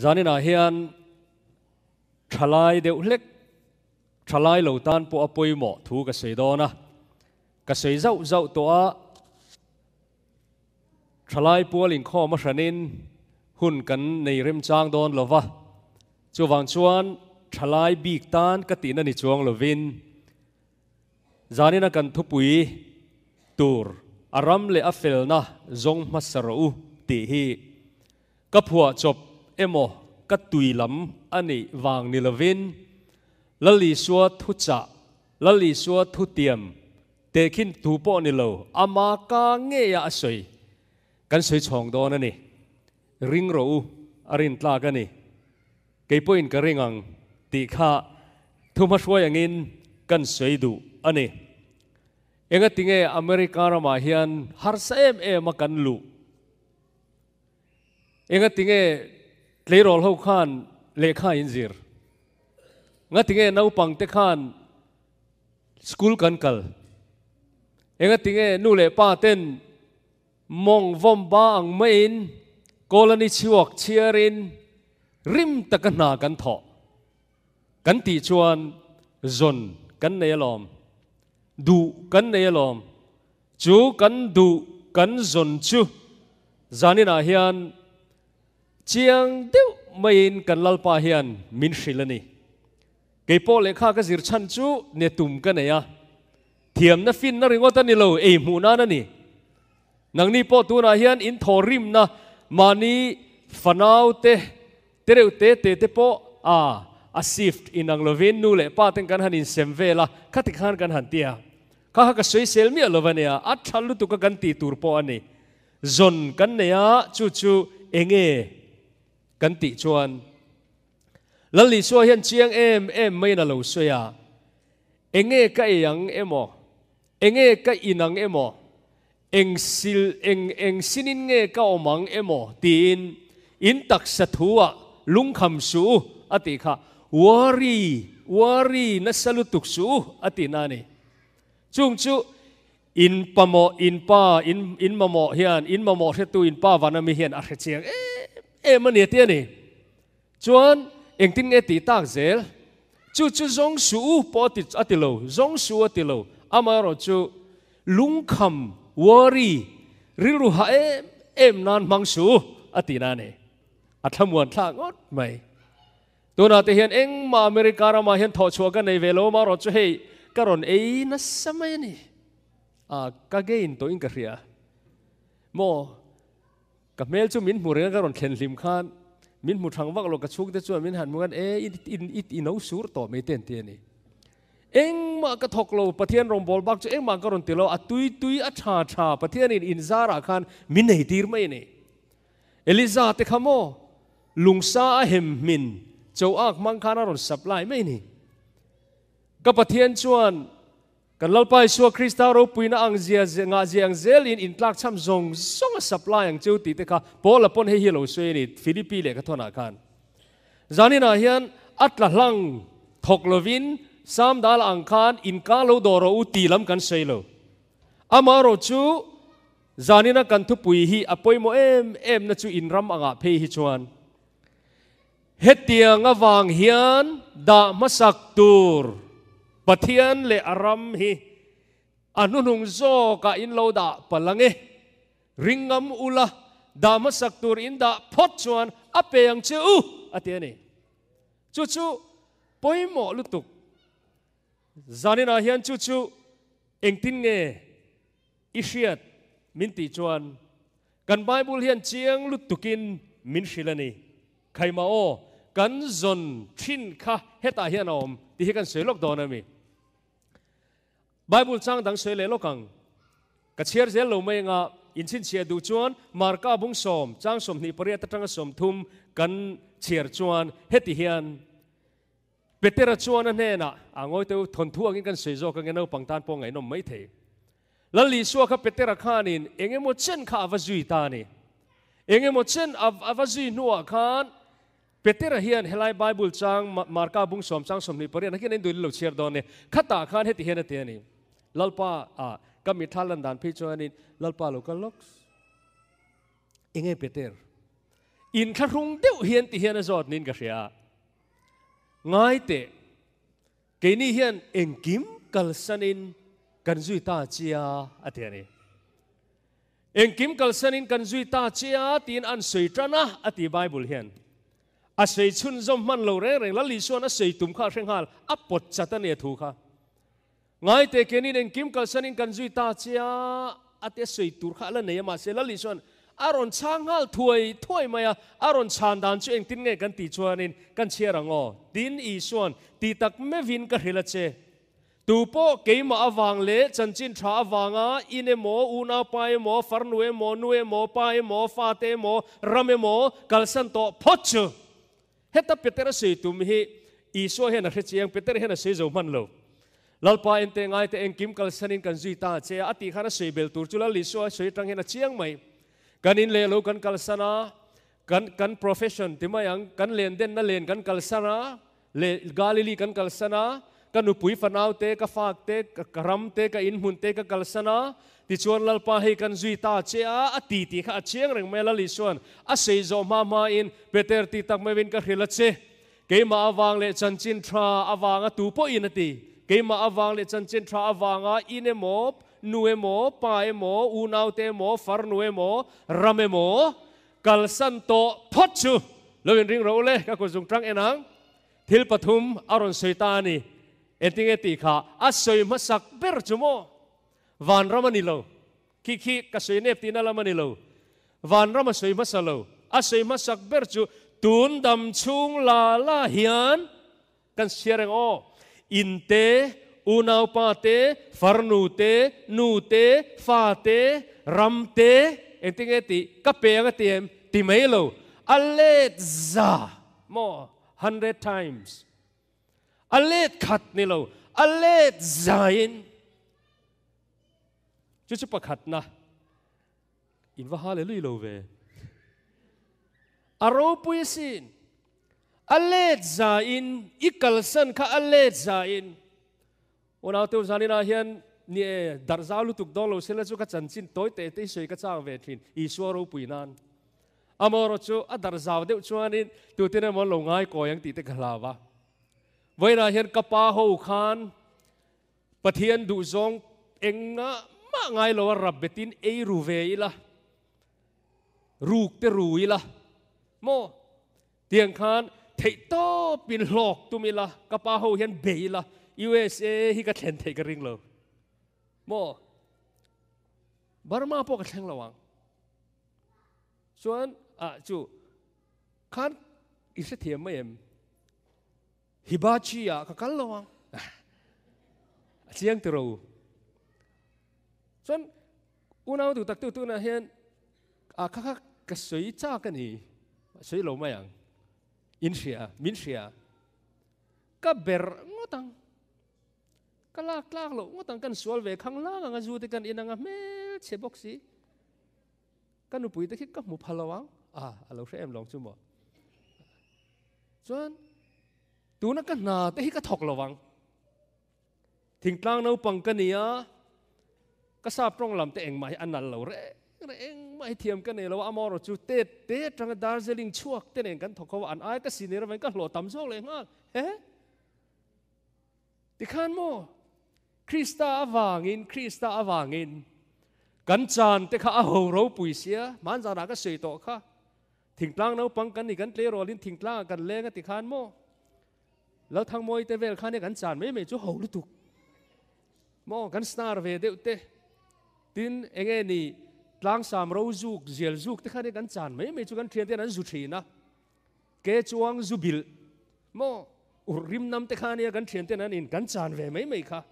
Zaninah hian thalai deuh hlek, thalai lo tan pawh a pawimawh thu ka sawi dawn a, ka sawi zauh zauh tawh a, thalai pual inkhawm a hranin hun kan nei remchang dawn lo va, chuvang chuan thalai bik tan ka tihna ni chuang lovin Zanina kan thupui tur a ram leh a felna zawng hmasa rawh u tih hi ka phuah chawp emaw ka tui lam a nih vang ni lovin Lal Isua thuchah, Lal Isua thutiam tehkhin thu pawh ni lo ama ka ngeia a sawi kan sawi chhawng dawn a ni. Ring rawh u, a rin tlak a ni. Kei pawhin ka ring ang tih kha thuhmahruai angin kan sawi duh a ni. Engatinge America ramah hian harsa em em a kan luh? Engatinge tleirawl ho khan lehkha in zir? Ngatinge naupang te khan school kan kal? Engatinge nu leh pa ten Mawng vawm ba ang maiin colony chhuak chhiarin rim taka hna kan thawh kan tih chuan zawn kan nei alawm, duh kan nei alawm. Chu kan duh kan zawn chu zaninah hian chiang deuh maiin kan Lalpa hian min hrilh a ni. Keipawh lehkha ka zir chhan chu ne tum ka nei a. Thiamna finna ringawt a ni lo, ei hmuh nan a ni. Nangni pawh tunah hian in thaw rimna mahni fanau te, te reuh te te te pawh a a shift inang lovin nu leh pa ten kan han insem vel a, khati khan kan han ti a. Kha kha ka sawisel miah lo a nia, a tha lutuk a kan tih tur pawh a ni. Zawn kan nei a, chu chu enge kan tih chuan Lal Isua hian chiang em em maiin a lo sawi a. Enge ka ei ang emaw, enge ka in ang emaw, eng sil eng eng sinin nge ka awm ang emaw tiin in taksa thu-ah lungkham suh u a tih kha worry, worry nasa lutuk suh u a tihna a ni. Chung chu in pamawh, in pa, in in mamawh hian, in mamawh hretu in pa vana mi hian a hre chiang em em a ni a ti a ni. Chuan engtin nge tih tak zel? Chu chu zawng suh u pawh a ti a ti lo, zawng suh u a ti lo. Amaherawh chu lungkham, worry, rilru hah em em nan hmang suh u a tih na a ni. A thlamuan thlak ngawt mai. Tunah te hian engmah America ramah hian thawhchhuah ka nei ve lo, amaherawh chu hei ka rawn ei nasa mai a ni. A ka gain tawhin ka hria. Maw? Ka hmel chu min hmu reng a, ka rawn thlen hlim khan min hmu thang vak lo, ka chhungte chuan min han hmu khan e i i no sur tawh mai te an ti a ni. Engmah ka thawk lo, Pathian rawngbâwl bak chu engmah ka rawn ti lo, a tui tui a tha tha Pathianin inzarah khan min nei tir mai a ni. Eliza te kha maw lungsa a hem hmin cho ak hmang khan a rawn supply mai a ni. Ka Pathian chuan Kan Lalpa Isua Krista ropuina ang zia ngah zia ang zelin intlakchham zawng zawng a supply ang cheu tih te kha Paula pawn hei hi a lo sawi a ni, Philippi lehkha thawnah khan. Zaninah hian a tla hlang thawk lovin Sam dal ang khan inka lo dawh rawh u tih lam kan sawi lo. Amaherawh chu zanina kan thupui hi a pawimawh em em na chu inram angah phei hi chuan Hetiang avang hian dah hmasak tur Pathian leh a ram hi a hnuhnung zawkah in lo dah palh ang e. Ringngam ula, dah hmasak tur in dah phawt chuan a pe ang che u, a ti a ni. Chu chu pawimawh lutuk. Zaninah hian chu chu engtin nge i hriat min tih chuan kan Bible hian chiang lutukin min hrilh a ni. Khaima aw, kan zawn thin kha hetah hian a awm tih hi kan sawi lawk dawn a mi. Bible chang dang sawi leh lawk ang. Ka chhiar zel lo mai anga inchhinchhiah duh chuan Marka bung sawm, chang 28 atanga 30 kan chhiar chuan heti hian Petera chuan a hnenah, A ngawi teu, thawnthu angin kan sawi zawk ange naupang tan pawh ngaihnawm mai thei. Lal Isua kha Petera khanin eng emaw chen kha a va zui ta a ni. Eng emaw chen a va zui hnuah khan Petera hian helai Bible chang Marka bung sawm chang 28 ah hian a induh lo chhiar dawn e. Khatah khan heti hian a ti a ni. Lalpa ah ka mitthla lan dan phei chuanin Lalpa lo kal lawks. Enge Peter? Inthlahrung deuh hian ti hian a zawt niin ka hria. Ngai teh, keini hian engkim kalsanin kan zui ta chia a ti a ni. Engkim kalsanin kan zui ta chia tiin an sawi tan a, a ti Bible hian. A sawi chhunzawm hman lo reng reng, Lal Isua'n a sawi tum kha a hre nghal, a pawt chat a ni a thu kha. Ngai teh, keinin engkim kalsanin kan zui ta chia a ti a sawi tur kha a la nei a, mahse Lal Isua'n a rawn chhang nghal thuai thuai mai a, a rawn chhan dan chu engtin nge kan tih chuanin kan chhiar ang aw? Tin, Isua'n ti tak meuhin ka hrilh a che. Tu pawh keimah avang leh chanchin tha avanga in emaw, unaupa emaw, farnu emaw, nu emaw, pa emaw, fate emaw, ram emaw kalsan tawh phawt chu. Heta Petera sawi tum hi Isua hian a hre chiang, Petera hian a sawi zo hman lo. Lalpa ente ngaite engkim kalsanin kan zui ta che a, a tih khan a sawi bel tur chu Lal Isua a sawi atang hian a chiang mai. Kan in leh lo kan kalsan a, kan kan profession ti mai ang, kan len denna len kan kalsan a, Le Galili kan kalsan a, ka nupui fanau te, ka fak te, ka ram te, ka inhmun te ka kalsan a, tichuan Lalpa hei kan zui ta che a, a ti tih kha a chiang reng mai a, Lal Isua'n a sei zawh hma hmain Peter ti tak meuhin ka hrilh a che, keimah avang leh chanchin tha avanga tu pawhin a ti, keimah avang leh chanchin tha avanga in emaw, nu emaw, pa emaw, unau te emaw, farnu emaw, ram emaw, Kalsan tawh phawt chu lo inring rawh u le, ka kut zung tang en ang. Thil pathum a rawn sawi ta a ni. Engtinge tih kha a sawi hmasak ber chu maw? Vanram a ni lo. Khi khi ka sawi nep tihna lam a ni lo. Vanram a sawi hmasa lo. A sawi hmasak ber chu tun dam chhung la la hian Kan hria reng aw. In te, unaupa te, farnu te, nu te, fa te, ram te, engtin nge tih ka pe ang a ti em? Ti mai lo. A let za maw? Hundred times. A let khat ni lo, a let zain. Chu chu pakhatna. In va hallelujah lo ve. A ropui asin. A let za in, i kalsan kha a let za in. Unau teu zanin ah hian ni e, darh zau lutuk dawn lo sela chu ka chanchin tawi teh te hi sawi ka chang ve thin, Isua ropui nan. Amaherawh chu a darh zau deuh chuanin tutin emaw an lo ngai kawi ang tih te ka hlau a. Vawiinah hian ka pa ho khan Pathian duhzawng engah mah ngai lo a rap betin ei ru ve ila, ruk te ru ila maw? Tiang khan theih tawpin hlawk tum ila, ka pa ho hian bei ila, USA hi ka thlen theih ka ring lo maw? Burma pawh ka thleng lo ang. Chuan ah chu khan i hrethiam mai em? Hibachi ah ka kal lo ang. A chiang tiro. Chuan unau duh tak tu tunah hian a kha kha ka sawi chak a ni. Sawi lo mai ang. In hria, min hria. Ka ber ngawt ang. Ka lak tlak loh ngawt ang kan sual ve khang lang ang a zu te kan in ang a hmel chhe bawk si. Ka nupui te khi ka hmu pha lo ang. A, a lo hre em lawng chu maw. Chuan tuna ka hna te hi ka thawk lo ang. Thingtlang naupang ka ni a, ka sap tawng lam te engmah hi a nal lo reng reng, engmah hi thiam ka nei lo a, amaherawh chu tet te atanga Darjeeling chhuak te nen kan thawk ho a, an ai ka senior avangin ka hlawh tam zawk leh nghal. He? Tikhan maw? Krista avangin, Krista avangin kan chan te kha a ho ropui sia, hmanzanah ka sawi tawh kha. Thingtlang naupang kan ni, kan tleirawlin thingtlangah kan leng a ti khan maw? Lalthangmawi te vel khan e kan chan mai mai chu ho lutuk. Maw kan star ve deuh te. Tin enge ni tlangsam ro zuk, zial zuk te khan e kan chan mai mai chu kan thian ten an zu thin a. Ke chuang zu bilh maw urh rim nam te khan e kan thian ten an in kan chan ve mai mai kha.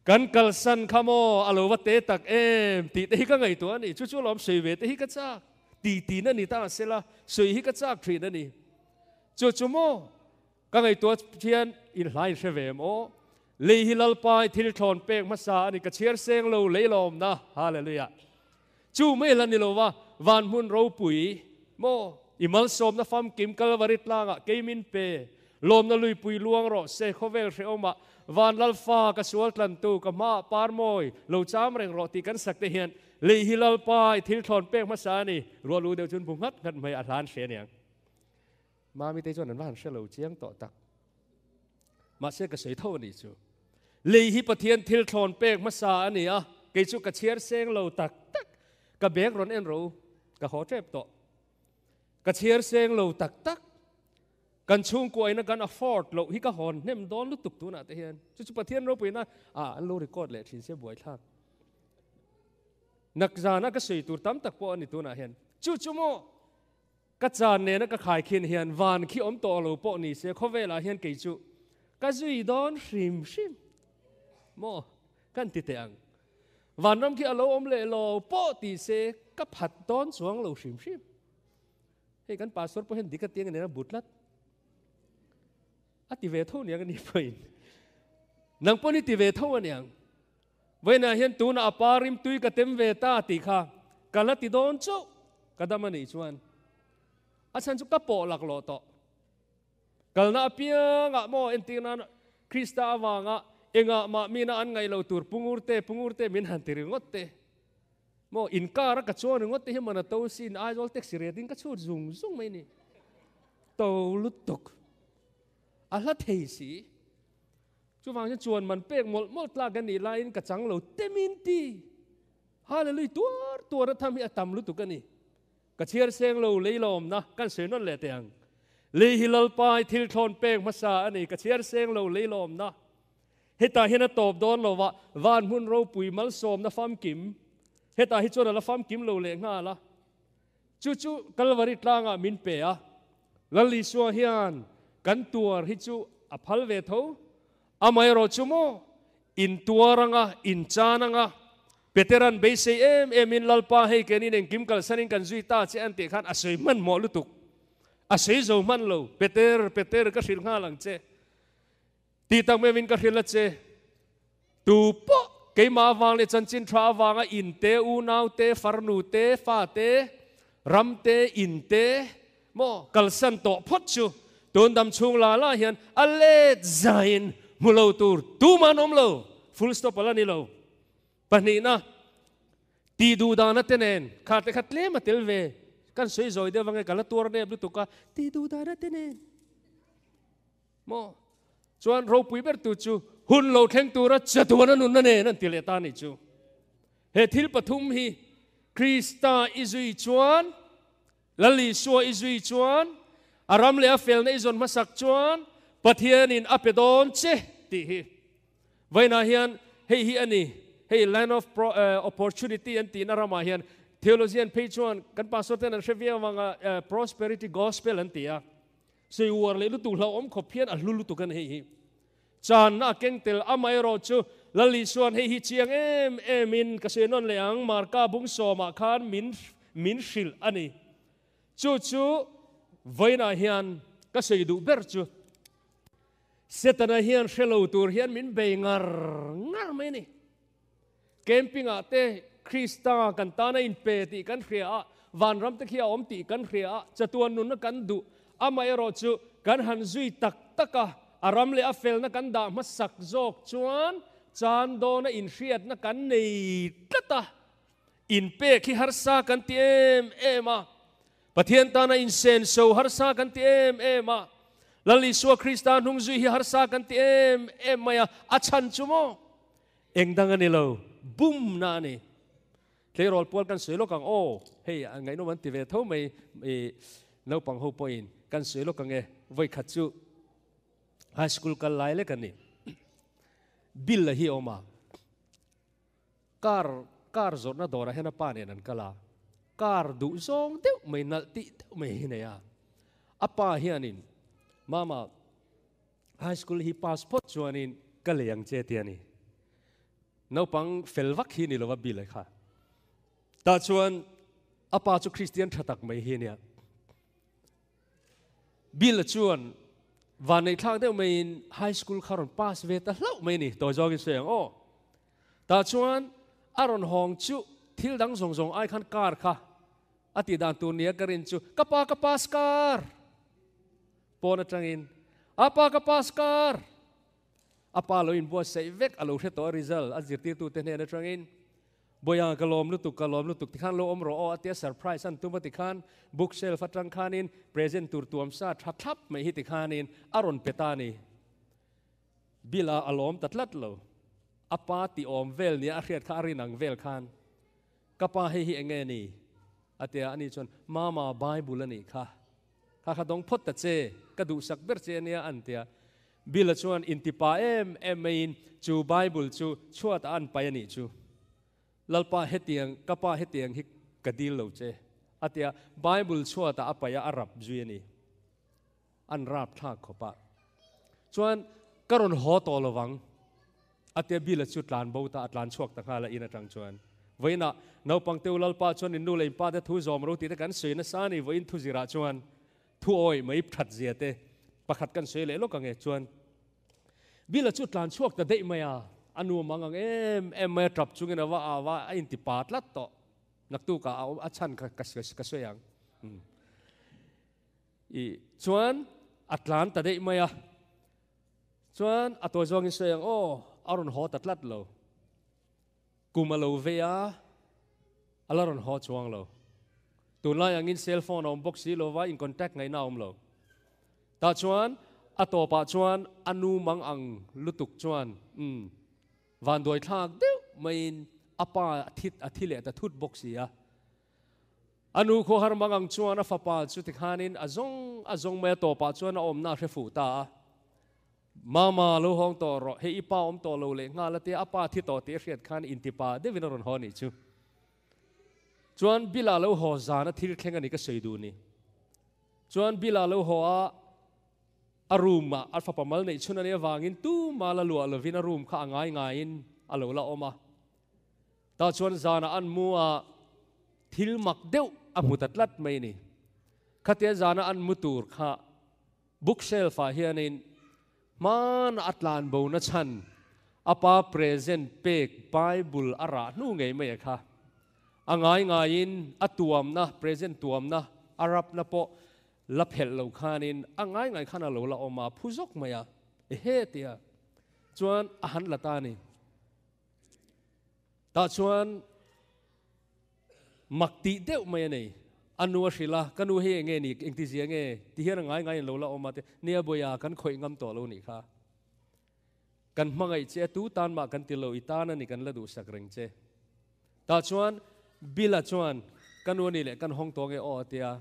Kan kalsan kha maw a lo va te tak em tih te hi ka ngaihtuah a ni. Chu chu lawm sawi ve te hi ka chak ti tin a ni ta sela sawi hi ka chak thin a ni. Chu chu maw ka ngaihtuah hian inhlai in hre ve em aw. Lei hi Lalpa i thil thlawn pek hmasa a ni ka chhiar seng lo lei lawmna Hallelujah. Chu mai la ni lo va van hmun ropui maw i malsawmna famkim Kalvari tlangah kei min pe lawmna luipui luang rawh se khawvel hrehawmah van Lalfa ka sual tlantu ka hmaah parmawi lo cham reng rawh tih kan sak te hian. Lei hi Lalpa i thil thlawn pek hmasa a ni. Rual u deuh chuan bu nghat nghat mai a hlan hre aniang. Mami te chuan an va han hre lo chiang tawh tak. Mahse ka sawi tho a nih chu. Lei hi Pathian thil thlawn pek hmasa a ni a, kei chu ka chhiar seng lo tak tak. Ka bag rawn en ro, ka haw tep tawh. Ka chhiar seng lo tak tak. Kan chhungkuaina kan afford loh hi ka hawn hnem dawn lutuk tunah te hian. Chu chu Pathian ropuina ah an lo record leh thin sia buaithlak. Nak zana ka sawi tur tam tak pawh a ni tunah hian. Chu chu maw ka chan nena ka khai khin hian van khi awm tawh lo pawh ni se khawvelah hian kei chu ka zui dawn hrim hrim maw kan ti teh ang. Vanram khi a lo awm leh lo pawh ti se ka phat dawn chuang lo hrim hrim. Hei kan pastor pawh hian dik a tiang a nena bu tlat. A ti ve tho niang a ni pawhin. Nang pawh ni ti ve tho aniang. Vawiinah hian tunah a pa rimtui ka tem ve ta tih kha ka la ti dawn chauh ka dam a nih chuan a chhan chu ka pawh laklawh tawh. Kalna apiangah maw entir nan Krista avanga engah mah mina an ngaih lo tur pungur te pungur te min han ti ringawt te maw inkar a ka chuang ringawt te hi man a to sin Aizawl taxi rate in ka chhut zung zung mai ni. To lutuk a hla thei si. Chuvang chuan chuan man pek mawlh mawlh tlak a nih laiin ka chang lo temin ti. Hallelujah tuar tuar a tham hi a tam lutuk a ni. Ka chhiar seng lo lei lawmna kan sawi nawn leh teh ang. Lei hi Lalpa i thil thlawn pek hmasa a ni ka chhiar seng lo lei lawmna. Hetah hian a tawp dawn lo va, van hmun ropui malsawmna famkim. Hetah hi chuan a la famkim lo leh nghal a. Chu chu Kalvari tlangah min pe a, Lal Isua hian kan tuar hi chu a phal ve tho. Amaherawh chu maw, in tuar anga, in chan anga, Peteran beisei em emin Lalpa hei kenin engkim kalsanin kan zui ta che an tih khan a sawi hmanhmawh lutuk. A sawi zo hman lo, Peter, Peter ka hrilh nghal ang che. Tih tak meuhin ka hrilh a che. Tu pawh keimah avang leh chanchin tha avanga in te, unau te, farnu te, fa te, ram te, in te maw kalsan tawh phawt chu tun dam chhung la la hian a let zaiin hmu lo tur tumah an awm lo. Full stop a la ni lo. Pahnihna, tih duh dana te nen kha te kha tlem a tel ve. Kan sawi zawi deuh ange ka la tuar nep lutuk a, tih duh dana te nen. Maw? Chuan ropui ber tu chu hun lo thleng tura chatuan a nunna nen an ti leh ta nih chu. He thil pathum hi Krista i zui chuan, Lal Isua i zui chuan, a ram leh a felna i zawn hmasak chuan Pathianin a pe dawn che tih hi. Vawiinah hian hei hi a ni, hei land of opportunity an tihna ramah hian theologian phei chuan kan pastor ten an hre viau avanga prosperity gospel an ti a. Sawi uar leh lutuk hlauhawm khawp hian a hlu lutuk a ni hei hi. Channa a keng tel amaherawh chu Lal Isua'n hei hi chiang em em in ka sawi nawn leh ang, Marka bung sawmah khan min min hrilh a ni. Chu chu vawiinah hian ka sawi duh ber chu Setana hian hre lo tur hian min bei ngar ngar mai a ni. Camping ah te Krista kan tan a inpe tih kan hria a, vanram te khi a awm tih kan hria a, chatuan nunna kan duh. Amaherawh chu kan han zui tak tak a, a ram leh a felna kan dah hmasak zawk chuan chan dawna inhriatna kan nei tlat a, inpek hi harsa kan ti em em a, Pathian tana insenso harsa kan ti em em a, Lal Isua Krista hnung zui hi harsa kan ti em em mai a, a chhan chu maw? Eng dang a ni lo, bum na a ni. Tleirawl pual kan sawi lawk ang aw, hei an ngaihnawm an ti ve tho mai i naupang ho pawhin kan sawi lawk ang e, vawi khat chu high school kal lai lek a ni. Bill a hi a awm a, car car zawrhna dawrah hian a pa nen an kal a, car duh zawng deuh mai nalh tih deuh mai hi nei a, a pa hianin mama High school hi pass phawt chuanin ka lei ang che ti a ni. Naupang fel vak hi ni lova Bill a kha. Tah chuan a pa chu Kristian tha tak mai hi a nia. Bill a chuan vanneih thlak deuh maiin high school kha rawn pass ve ta hlauh mai a ni. Tawi zawngin sawi ang aw. Tah chuan a rawn hawng chu thil dang zawng zawng ai khan car kha a tih dan tur nia ka rin chu ka pa ka pass car. Pawn atangin, A pa ka pass kar! A pa lo inbuatsaih vek a lo hre tawh a result a zirtirtute hnen atangin. Bawiha ka lawm lutuk, ka lawm lutuk tikhan lo awm rawh aw a tia surprise an tum a tikhan bookshelf atang khanin present tur tuam sa tha thlap mai hi tikhanin a rawn pe ta a ni. Bill a a lawm ta tlat lo. A pa tih awm vel nia a hriat kha a rin ang vel khan ka pa hei hi enge ni? a tia ani chuan Mama Bible a nih kha. Kha kha dawng phawt ta che, ka duhsak ber che ania an tia. Bill a chuan intipa em em maiin chu Bible chu chhuatah an paih a nih chu. Lalpa hetiang, ka pa hetiang hi ka dil lo che a tia, Bible chhuatah a paih a, a rap zui a ni. An rap thlak khawp a. Chuan ka rawn haw tawh lo vang a tia Bill a chu tlan bo ta, a tlan chhuak ta nghal a in atang chuan. Vawiinah naupang teu Lalpa chuan in nu leh in pa te thu zawm ro tih te kan sawi nasa a ni, vawiin thu zirah chuan thu awih mai that zia te pakhat kan sawi leh lawk ang e. Chuan Bill a chu tlan chhuak ta daih mai a, a nu mang ang em em mai a tap chungin a va au a, a inti pa tlat tawh. Naktukah a awm a chhan kha ka sawi ang. I chuan a tlan ta daih mai a, chuan a tawi zawngin sawi ang aw, a rawn haw ta tlat lo. Kum a lo vei a, a la rawn haw chuang lo. Tunlai angin cell phone a awm bawk si lo va, in contact ngaihna a awm lo. Tah chuan a tawpah chuan a nu mang ang lutuk chuan umm vanduai thlak deuh maiin a pa a thit a thi leh ta thut bawk si a. A nu khuahar mang ang chuan a fapa chu tikhanin a zawng a zawng mai a tawpah chuan a awmna a hre fuh ta a. Mama, lo hawng tawh rawh, hei i pa awm tawh lo leh nghal a tia a pa thi tawh tih a hriat khan intipa deuhin a rawn haw nih chu. Chuan Bill-a lo haw zan a thil thleng a ni ka sawi duh ni. Chuan Bill-a lo haw a, a room ah a fapa mal neih chhun a nih avangin tuma la luah lovin a room kha a ngai ngaiin a lo la awm a. Tah chuan zanah an mu a, thil mak deuh a hmu ta tlat mai ni. Khatia zana an mu tur kha bookshelf ah hianin hmana a tlan bo na chhan a pa present pek Bible a rah hnu ngei mai a kha. A ngai ngaiin a tuamna, present tuamna, a rapna pawh la phelh lo khanin a ngai ngai khan a lo la awm a, phu zawk mai a, ehe tia chuan a han la ta a ni. Tah chuan mak tih deuh mai a nei. A nu a hrilh a, ka nu hei eng nge ni, engti zia nge? Ti hian a ngai ngai in lo la awm a te, nia Bawiha kan khawih ngam tawh lo nih kha. Kan hmangaih che a, tu tan mah kan ti lo, i tan a ni kan la duhsak reng che. Tah chuan Bill-a chuan ka nu a nih leh kan hawng tawh nge aw a tia,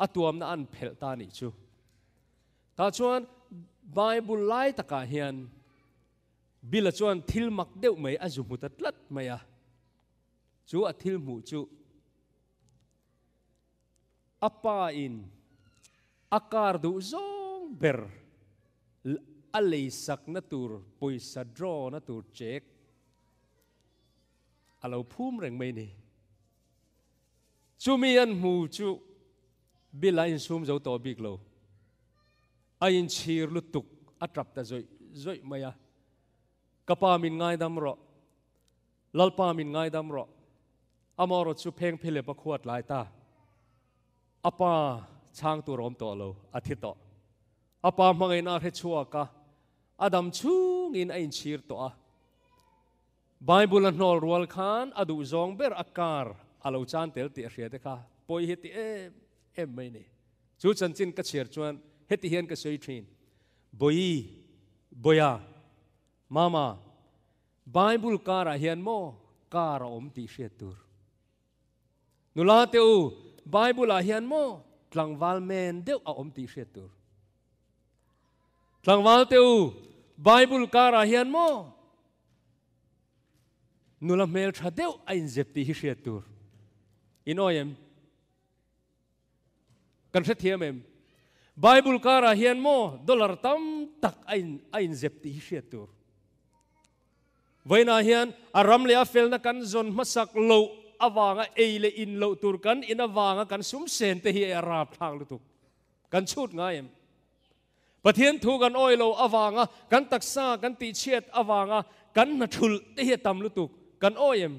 a tuamna an phelh ta nih chu. Tah chuan Bible lai takah hian Bill-a chuan thil mak deuh mai a zu hmu ta tlat mai a, chu a thil hmuh chu a pa in a car duh zawng ber a leisakna tur pawisa draw na tur check a lo phum reng mai ni. Chumi an hmu chu Bill-a insum zo tawh bik lo. A inchhir lutuk a tap ta zawih zawih mai a, Ka pa min ngaidam rawh, Lalpa min ngaidam rawh, amaherawh chu pheng phelep a khuat lai ta. A pa chhang tur a awm tawh lo, a thi tawh. A pa hmangaihna a hre chhuak a, a dam chhungin a inchhir tawh a. Bible a hnawl rual khan a duhzawng ber a car a lo chan tel tih a hria te kha pawi hi ti em em mai ni. Chu chanchin ka chhiar chuan heti hian ka sawi thin, Bawi, Bawia, Mama, Bible car-ah hian maw car a awm tih hriat tur. Nula te u, Bible-ah hian maw tlangval men deuh a awm tih hriat tur. Tlangval te u, Bible car-ah hian maw nula hmel tha deuh a inzep tih hi hriat tur. In awi em? Kan hrethiam em? Bible karah hian maw dollar tam tak a in a inzep tih hi hriat tur. Vawiinah hian a ram leh a felna kan zawn hmasak loh avanga ei leh in loh tur kan in avanga kan sum sen te hi a rapthlak lutuk. Kan chhut ngai em? Pathian thu kan awi lo avanga kan taksa kan tihchhiat avanga kan hna thulh te hi a tam lutuk. Kan awi em?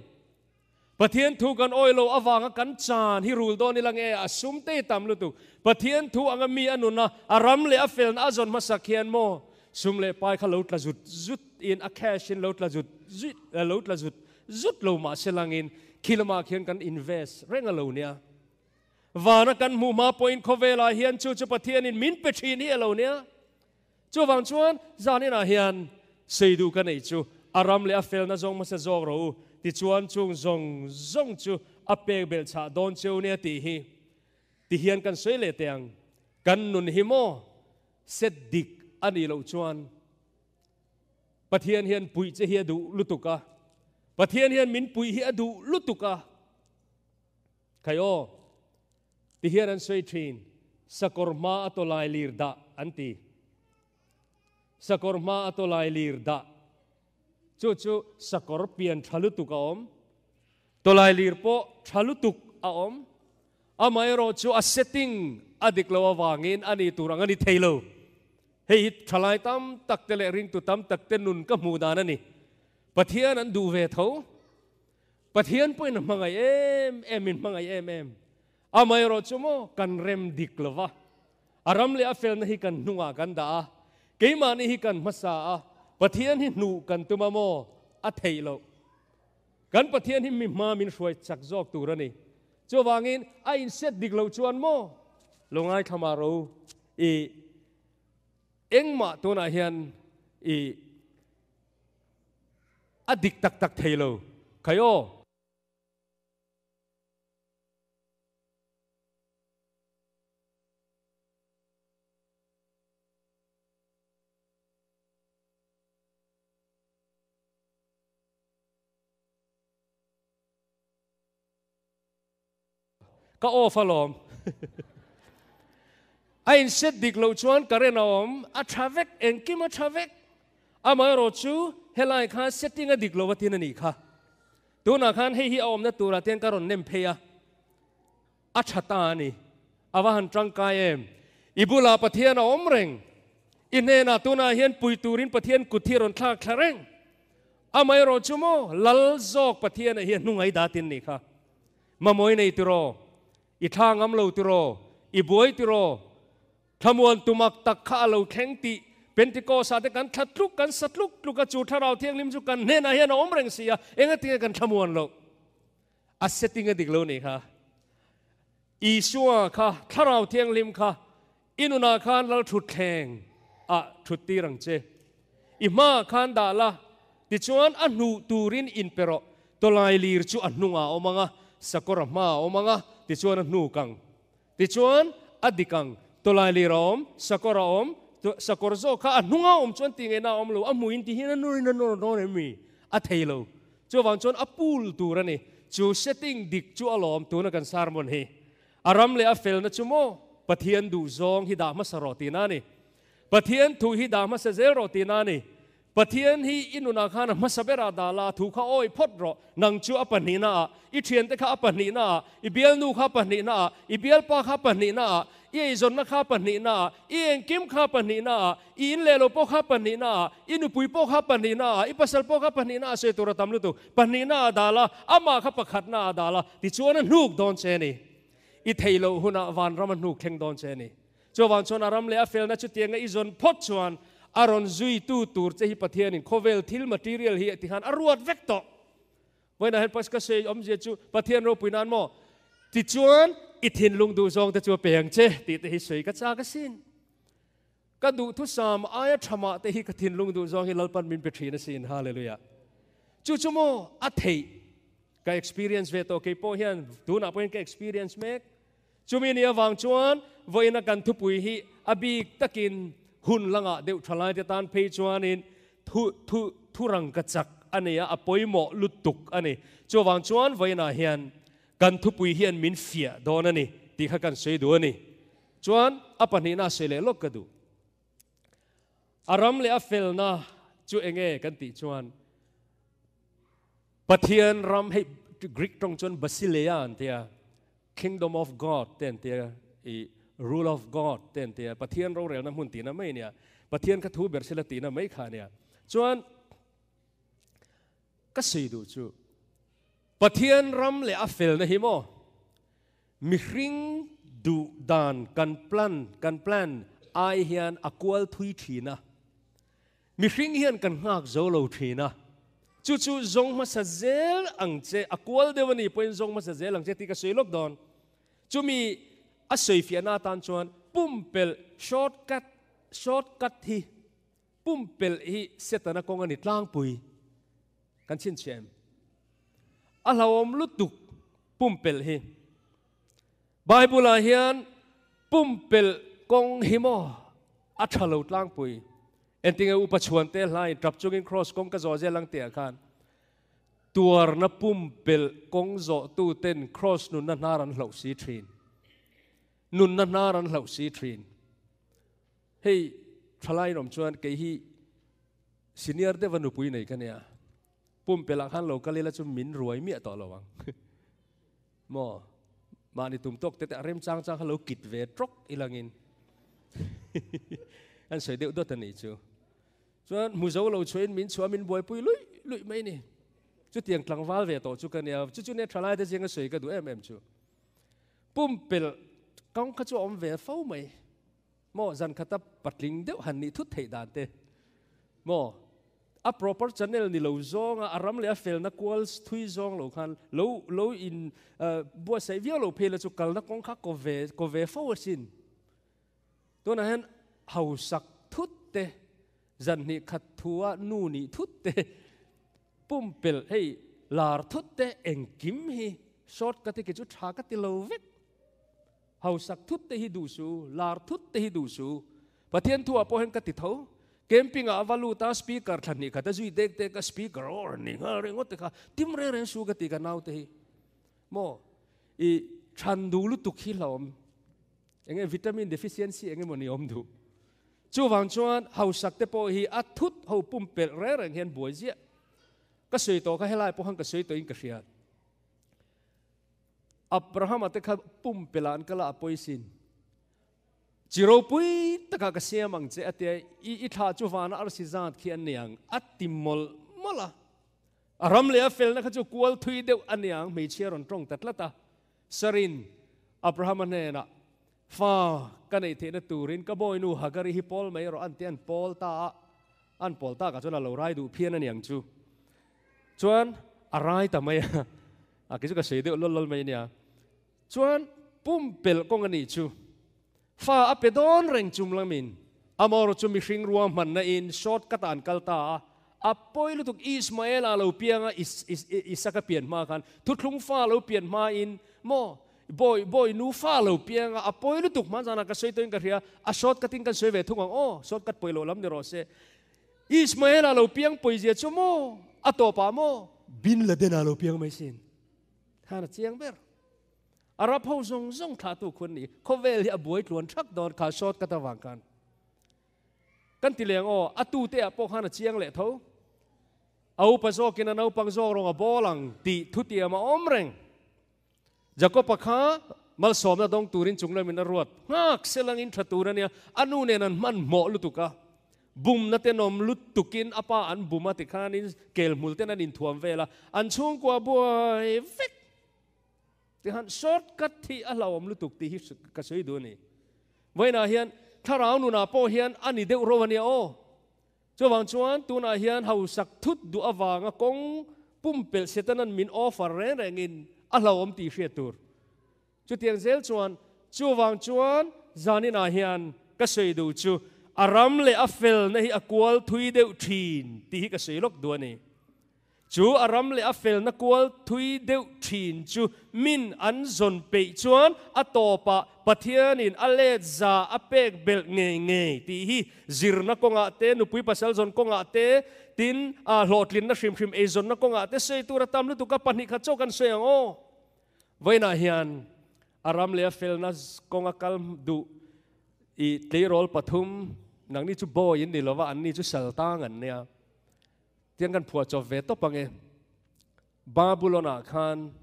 Pathian thu kan awi lo avanga kan chan hi rul dawn ila nge a sum te hi tam lutuk. Pathian thu anga mi a nun a, a ram leh a felna a zawn hmasak hian maw sum leh pai kha lo tla zut zut in a cash in lo tla zut zut lo tla zut zut lo mah se langin khi lamah khian kan invest reng a lo nia. Vana kan hmuh hma pawhin khawvelah hian chu chu Pathianin min pe thin hi a lo nia. Chuvang chuan zaninah hian sei duh ka neih chu a ram leh a felna zawng hmasa zawk rawh u, tichuan chung zawng zawng chu a pek belh chhah dawn cheu nia tih hi ti hian kan sawi leh teh ang. Kan nun hi maw set dik a nih loh chuan Pathian hian puih che hi a duh lutuk a, Pathian hian min puih hi a duh lutuk a. Khai aw, ti hian an sawi thin, sakawr hma a tawlai lir dah an ti. Sakawr hma a tawlai lir dah. Chu chu sakawr pian tha lutuk a awm. Tawlai lir pawh tha lutuk a awm. Amaherawh chu a setting a dik lo avangin a ni tur ang a ni thei lo. Hei hi thalai tam tak te leh ringtu tam tak te nun ka hmuh dan a ni. Pathian an duh ve tho. Pathian pawhin a hmangaih em em, min hmangaih em em. Amaherawh chu maw kan rem dik lo va, a ram leh a felna hi kan hnungah kan dah a, keimahni hi kan hmasa a, Pathian hi hnuh kan tum a maw? A theih loh. Kan Pathian hi mi hma min hruai chak zawk tur a ni. Chuvangin a inset dik loh chuan maw lo ngaithla mah ro i engmah tunah hian i a dik tak tak thei lo. Khai aw. Ka off alawm. A inset dik loh chuan current a awm, a tha vek, engkim a tha vek. Amaherawh chu helai khan setting a dik lo atin a nih kha. Tunah khan hei hi a awmna turah te hian ka rawn nem phei a, a tha ta a ni. A va han tangkai em? I bulah Pathian a awm reng. I hnenah tunah hian pui turin Pathian kut hi a rawn thlak thla reng. Amaherawh chu maw, Lal zawk Pathian ah hian hnungai datin nih kha. Mamawi nei tiraw? I thla ngam lo tiraw? I buai tiraw? Thlamuan tumak tak kha a lo thleng tih Pentecost ah te kan thla tluk, kan sa tluk tluk a, chu Thlarau Thianghlim chu kan hnenah hian a awm reng si a, engatinge kan thlamuan loh? A setting a dik lo nih kha. Isua kha, Thlarau Thianghlim kha I nunah khan lal thutthleng ah thut tir ang che. I hmaah khan dah la, tichuan a hnuh turin in pe rawh. Tawlai lir chu a hnungah a awm ang a, sakawr a hmaah a awm ang a, tichuan a hnuk ang. Tichuan a dik ang, tawlai lir a awm, sakawr a awm, sakawr zawk kha a hnunga awm chuan tih ngaihna a awm lo, a hmuhin ti hian a nawrin a nawr dawn em mi? A thei lo. Chuvang chuan a pool tur a ni. Chu setting dik chu a lawm tuna kan sermon hi. A ram leh a felna chu maw Pathian duh zawng hi dah hmasa rawh tihna a ni. Pathian thu hi dah hmasa zel rawh tihna a ni. Pathian hi i nunah khan a hmasa berah dah la, a thu kha awi phawt rawh. Nang chu a pahnihna ah, i thiante kha a pahnihna ah, i bialnu kha a pahnihna ah, i bialpa kha a pahnihna ah, i eizawnna kha a pahnihna ah, i engkim kha a pahnihna ah, i in leh lo pawh kha a pahnihna ah, i nupui pawh kha a pahnihna ah, i pasal pawh kha a pahnihna ah sawi tur a tam lutuk. Pahnihna ah dah la, amah kha pakhatna ah dah la, tichuan a hnuk dawn che a ni. I theih loh hunah vanram a hnuk thleng dawn che a ni. Chuvang chuan a ram leh a felna chutianga i zawn phawt chuan a rawn zuitu tur che hi Pathianin khawvel thil material hi tikhan a ruat vek tawh. Vawiinah hian Paska sei awmzia chu Pathian ropui nan maw? Tichuan i thinlung duh zawng te chu a pe ang che tih te hi sawi ka chak asin. Ka duhthusam aia tha mah te hi ka thinlung duh zawng hi Lalpan min pe thin asin. Hallelujah. Chu chu maw a theih ka experience ve tawh kei pawh hian tunah pawhin ka experience mek. Chumi ni avang chuan vawiina kan thupui hi a bik takin hun langah deuh tha laite tan phei chuanin thu thu thurang ka chak a nei a, a pawimawh lutuk a ni. Chuvang chuan vawiinah hian kan thupui hian min fiah dawn a ni tih kha kan sawi duh a ni. Chuan a pahnihna a sawi leh lawk ka duh. A ram leh a felna chu enge kan tih chuan Pathian ram hei Greek tawng chuan Basileia an tia, Kingdom of God te an tia, i Rule of God te an tia, Pathian rorelna hmun tihna mai ania, Pathian kha thu ber sila tihna mai kha ania. Chuan ka sawi duh chu Pathian ram leh a felna hi maw mihring duh dan kan plan kan plan ai hian a kual thui thin a, mihring hian kan nghak zo lo thin a. Chu chu zawng hmasa zel ang che, a kual deuh a nih pawhin zawng hmasa zel ang che tih ka sawi lawk dawn. Chumi a sawifiahna atan chuan pumpelh shortcut, shortcut hi pumpelh hi Setana kawng a ni tlangpui kan chhinchhiah em? A hlauhawm lutuk pumpelh hi. Bible-ah hian pumpelh kawng hi maw a tha lo tlangpui. Entinge upa chhuan te hlain tap chungin kraws kawng ka zawh zel ang tihah khan tuarna pumpelh kawng zawhtu ten kraws nunna hnar an hlauh si thin. Nunna hnar an hlauh si thin. Hei thalai in awm chuan kei hi senior deuha nupui nei ka nia. Pumpelh ah khan lo kal ila chu min ruai miah tawh lo ang. Maw? Mahni tum tawk te te a rem chang chang kha lo kit ve trawk ilangin an sawi deuh dawt a nih chu. Chuan hmu zo lo chhuahin min chhuah min buaipui luih luih mai ni. Chutiang tlangval ve tawh chu ka nia. Chu chu nia thalai te zinga sawi ka duh em em chu. Pumpelh kawng kha chu a awm ve fo mai. Maw zan khata patling deuh han nih thut theih dan te maw a proper channel ni lo zawnga a ram leh a felna kual thui zawng lo khan lo lo in buatsaih viau lo phei la chu kalna kawng kha ko ve ko ve fo asin tunah hian hausak thut te zan hnih khat thua nu nih thut te pumpelh hei lar thut te engkim hi short cut hi kei chu tha ka ti lo vek. Hausak thut te hi duh su, lar thut te hi duh su. Pathian thu ah pawh hian ka ti tho. Camping ah a va lut a, speaker thla hnih khat a zui dek dek a, speaker aw rawn ni nghal ringawt te kha tim reng reng su ka ti ka nau te hi. Maw i than duh lutuk hi hlauhawm. Enge vitamin deficiency enge maw ni awm duh. Chuvang chuan hausak te pawh hi a thut ho pumpelh reng reng hian buai ziah. Ka sawi tawh kha helai pawh khan ka sawi tawhin ka hria. Abrahama te kha pumpelh ah an kal a, a pawisin. Chi ropui takah ka siam ang che a tia, i i thla chu vana arsi zat khi an ni ang a ti mawlh mawlh a. A ram leh a felna kha chu kual thui deuh a ni ang, hmeichhia rawn tawng ta tlat a. Sarin Abrahama hnenah, Fa ka neih theihna turin ka bawinu Hagari hi pawl mai rawh an ti, an pawl ta a, an pawl takah chuan a lo rai duh phian a ni ang chu. Chuan a rai ta mai a, a kei chu ka sawi deuh lawl lawl mai a nia. Chuan pumpelh kawng a nih chu fa a pe dawn reng chum lamin amaherawh chu mihring rua hmanna in short cut ah an kal ta a, a pawi lutuk Ismael a lo piang a Isaka pian hma khan thuthlung fa lo pian hma in maw bawi bawi nu fa lo piang a, a pawi lutuk hma zanah ka sawi tawhin ka hria a short cut in kan sawi ve thung ang aw short cut pawi loh lam ni rawh se. Ismael-a lo piang pawizia chu maw? A tawpah maw? Bin Laden-a lo piang mai sin. Khan a chiang ber. Arab ho zawng zawng thlahtu khu an ni. Khawvel hi a buai tluan thak dawn kha short cut avang khan. Kan ti leng aw, a tute ah pawh khan a chiang leh tho. A upa zawkin a naupang zawk rawng a bawl ang tih thutiam a awm reng. Jakob-a kha malsawmna dawng turin chung lamin a ruat nghak selangin tha tur a nia, a nu nen an hmanhmawh lutuk a, bumna tenawm lutukin a pa an bum a tikhanin kelhmul ten an inthuam vel a, an chhungkua buai vek tikhan short cut hi a hlauhawm lutuk tih hi ka sawi duh a ni. Vawiinah hian thlarau nunah pawh hian a ni deuh ro a nia aw. Chuvang chuan tunah hian hausak thut duh avanga kawng pumpelh Setanan min offer reng rengin a hlauhawm tih hriat tur. Chutiang zel chuan chuvang chuan zaninah hian ka sawi duh chu a ram leh a felna hi a kual thui deuh thin tih hi ka sawi lawk duh a ni. Chu a ram leh a felna kual thui deuh thin chu min an zawn peih chuan a tawpah Pathianin a let za a pek belh ngei ngei tih hi zirna kawngah te, nupui pasal zawn kawngah te, tin a hlawhtlinna hrim hrim eizawnna kawngah te sawi tur a tam lutuk a, pahnih khat chauh kan sawi ang aw. Vawiinah hian a ram leh a felna kawnga kal duh i tleirawl pathum, nangni chu bawi in ni lova, anni chu saltang an nia. Tiang kan phuah chawp ve tawp ange. Babylon-ah khan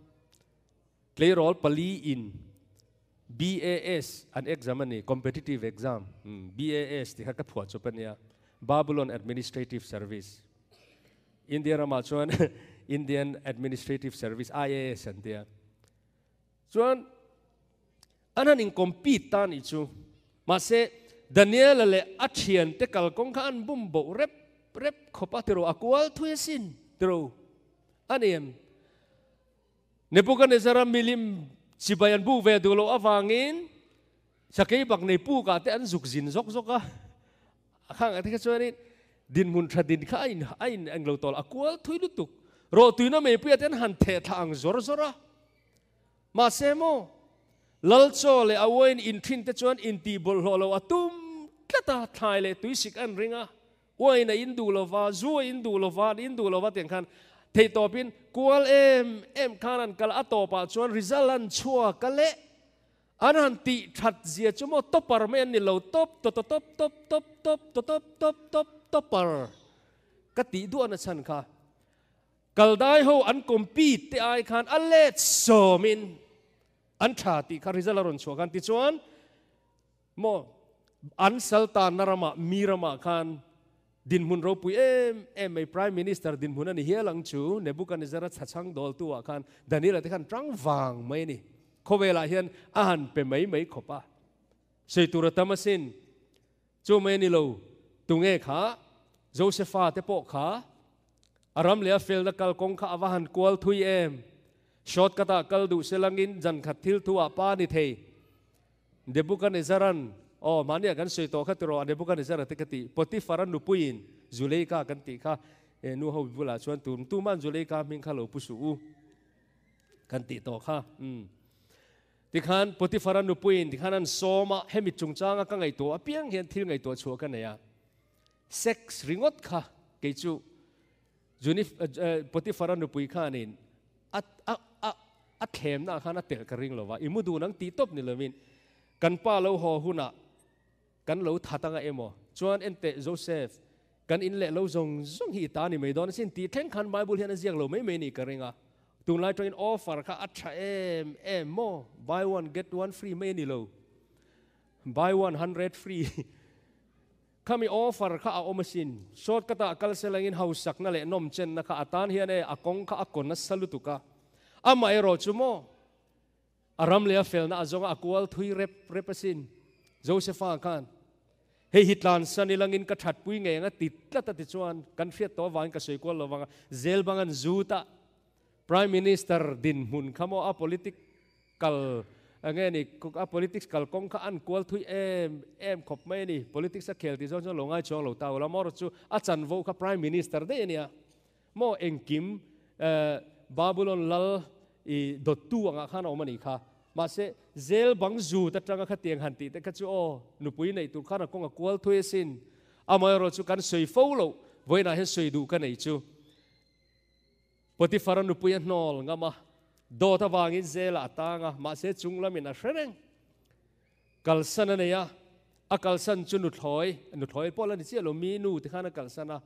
tleirawl pali in BAS an exam a ni, competitive exam, BAS tih kha ka phuah chawp a nia, Babylon Administrative Service. India ramah chuan Indian Administrative Service, IAS an tia. Chuan an han in compete ta nih chu. Mahse Daniela leh a thiante kalkawng kha an bum boh rep rep khawp a, tiraw a kual thui asin. Tiro. Ani em? Nebuchadnezzar milim chibai an buk ve duh loh avangin sakeibaknei pukah te an zuk zin zawk zawk a. A khang te kha chuanin dinhmun tha din kha a in a in englo tawl a kual thui lutuk. Rawhtuina meipuia te an han theh thla ang zawr zawr a. Mahse maw, Lal chaw leh a uain inthin te chuan intih bawlhhlawh lo a tum tlat a, thlai leh tuisik an ring a, uain a in duh lova, zu a in duh lova, an in duh lova tiang khan theihtawpin kual em em khan an kal a tawpah chuan result an chhuak a leh an han tih that zia chu maw topper mai an ni lo top to to top top top top to top top top topper ka tih duah na chhan kha. Kaldai ho an compete te ai khan a let sawmin an tha tih kha result a rawn chhuah khan tichuan maw an saltanna ramah mi ramah khan dinhmun ropui em em mai Prime Minister dinhmun a ni hial ang chu Nebuchadnezzar-a chhachhang dawltu ah khan Daniel-a te khan tang vang mai a ni. Khawvelah hian a han pe mai mai khawp a. Sawi tur a tam asin. Chu mai a ni lo, tunge kha Josefa te pawh kha a ram leh a felna kalkawng kha a va han kual thui em? Shortcut ah kal duh se langin zan khat thil thu ah pa ni thei. Nebuchadnezzar-a'n, aw, mahni ah kan sawi tawh kha tiraw, a Nebuchadnezzar-a te ka tih, Potiphar-a nupuiin Zuleika kan tih kha, e, nu ho bulah chuan tun tuma'n Zuleika hming kha lo pu suh u kan tih tawh kha. Umm. Tikhan Potiphar-a nupuiin tikhan an sawm a, hemi chungchanga ka ngaihtuah apiang hian thil ngaihtuah chhuah ka nei a. Sex ringawt kha kei chu Junif Potiphar-a nupui khanin a a a a thlemna ah khan a telh ka ring lo va, i mu dun ang tih tawp ni lovin kan pa lo haw hunah kan lo that anga emaw chuan enteh Joseph kan in leh lo zawng zawng hi i ta ni mai dawn asin tih thleng khan Bible hian a ziak lo mai mai ni ka ring a, tunlai tangin offer kha a tha em em maw buy one get one free mai a ni lo buy 100 free khami offer kha a awm asin shortcut ah kal se langin hausakna leh nawmchenna kha a tan hian e a kawng kha a kaw nasa lutuk a amaherawh chu maw A ram leh a felna a zawnga a kual thui rep rep asin. Josefa khan, Hei hi tlansan ilangin ka thatpui ngei ang a ti tlat a ti chuan kan hriat tawh avangin ka sawi kual lo vang a, zel bang an zut a, Prime Minister dinhmun kha maw a political nge ni a politics kalkawng kha an kual thui em em khawp mai a ni. Politics a khel tih zawng chuan lo ngai chuang lo ta ula maw chu a chanvo kha Prime Minister daih a nia. Maw engkim Babulon lal i dawttu angah khan a awm a nih kha. Mahse, zel bang zut atanga khatiang han tih te kha chu aw, nupui neih tur khan a kawng a kual thui asin. Amaherawh chu kan sawi fo loh, vawiinah hian sawi duh ka nei chu. Potiphar-a nupui a hnawl ngam a, dawt avangin zelah a tang a, mahse chung lamin a hre reng. Kalsan a nei a, a kalsan chu nuthlawi, nuthlawi pawh la ni chiah lo, mi nu te khan a kalsan a,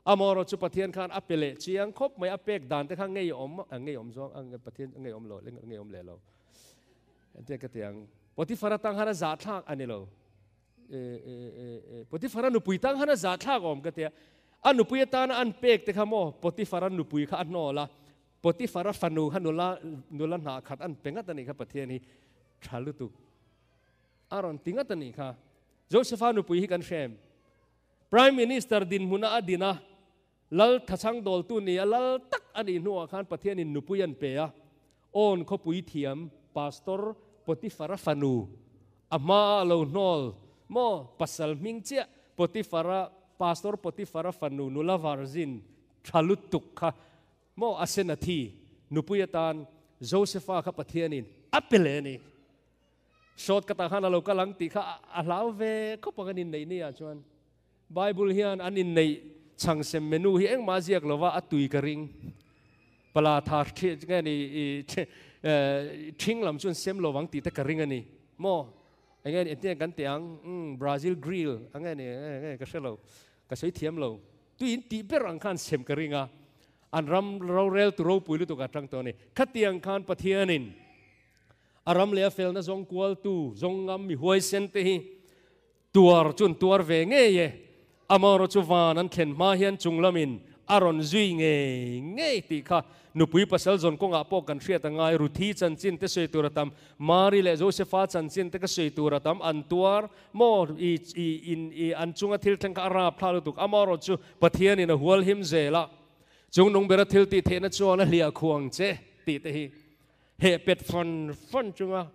amaherawh chu Pathian khan a pe leh chiang khawp mai, a pek dan te kha ngeiawm, ngeiawm zawng, Pathian ngeiawm lo, ngeiawm leh lo. Entia ka ti ang, Potiphar atang khan a zahthlak a ni lo, Potiphar a nupui tang khan a zahthlak awm ka ti a, a nupui atana an pek te kha maw Potiphar a nupui kha a hnawl a, Potiphar a fanu kha nula, nula hnah khat an pe ngat a nih kha Pathian hi. Tha lutuk. A rawn ti ngat a nih kha. Josepha nupui hi kan hrem. Prime Minister dinhmuna a din a, Lal thachhang dawltu ni a lal tak a nih hnuah khan Pathianin nupui an pe a. Awn khawpui thiam Pastor Potiphara fanu a hmaah a lo hnawl maw? Pasal hming chiah Potiphara Pastor Potiphara fanu nula virgin tha lutuk kha Maw Asenathi nupui atan Josefa kha Pathianin a pe leh a ni. Short cut ah khan a lo kal ang tih kha a hlau ve khawp ang an inneih ni ah chuan. Bible hian an inneih chhangsem menu hi engmah a ziak lova a tui ka ring. Pala tha nge ni ṭhing lam chuan sem lo ang tih te ka ring a ni. Maw enge ni engtin nge kan teh ang umm Brazil grill ang nge ni nge ka hre lo ka sawi thiam lo. Tuiin tih ber ang khan sem ka ring a, an ram roreltu ropui lutuk a tang tawh a ni. Khatiang khan Pathianin a ram leh a felna zawng kualtu, zawng ngam mi huaisen te hi tuar chu an tuar ve ngei e. Amaherawh chu van an thlen hma hian chung lamin a rawn zui ngei ngei tih kha nupui pasal zawn kawngah pawh kan hriat a ngai. Ruthi chanchin te sawi tur a tam, Mari leh Josefa chanchin te ka sawi tur a tam, an tuar Maw i i in i an chunga thil thleng kha a rap thla lutuk. Amaherawh chu Pathianin a hual him zel a. Chungnung bera thil tih theihna chuan a hliah khuang che tih te hi heh pet fan fan chunga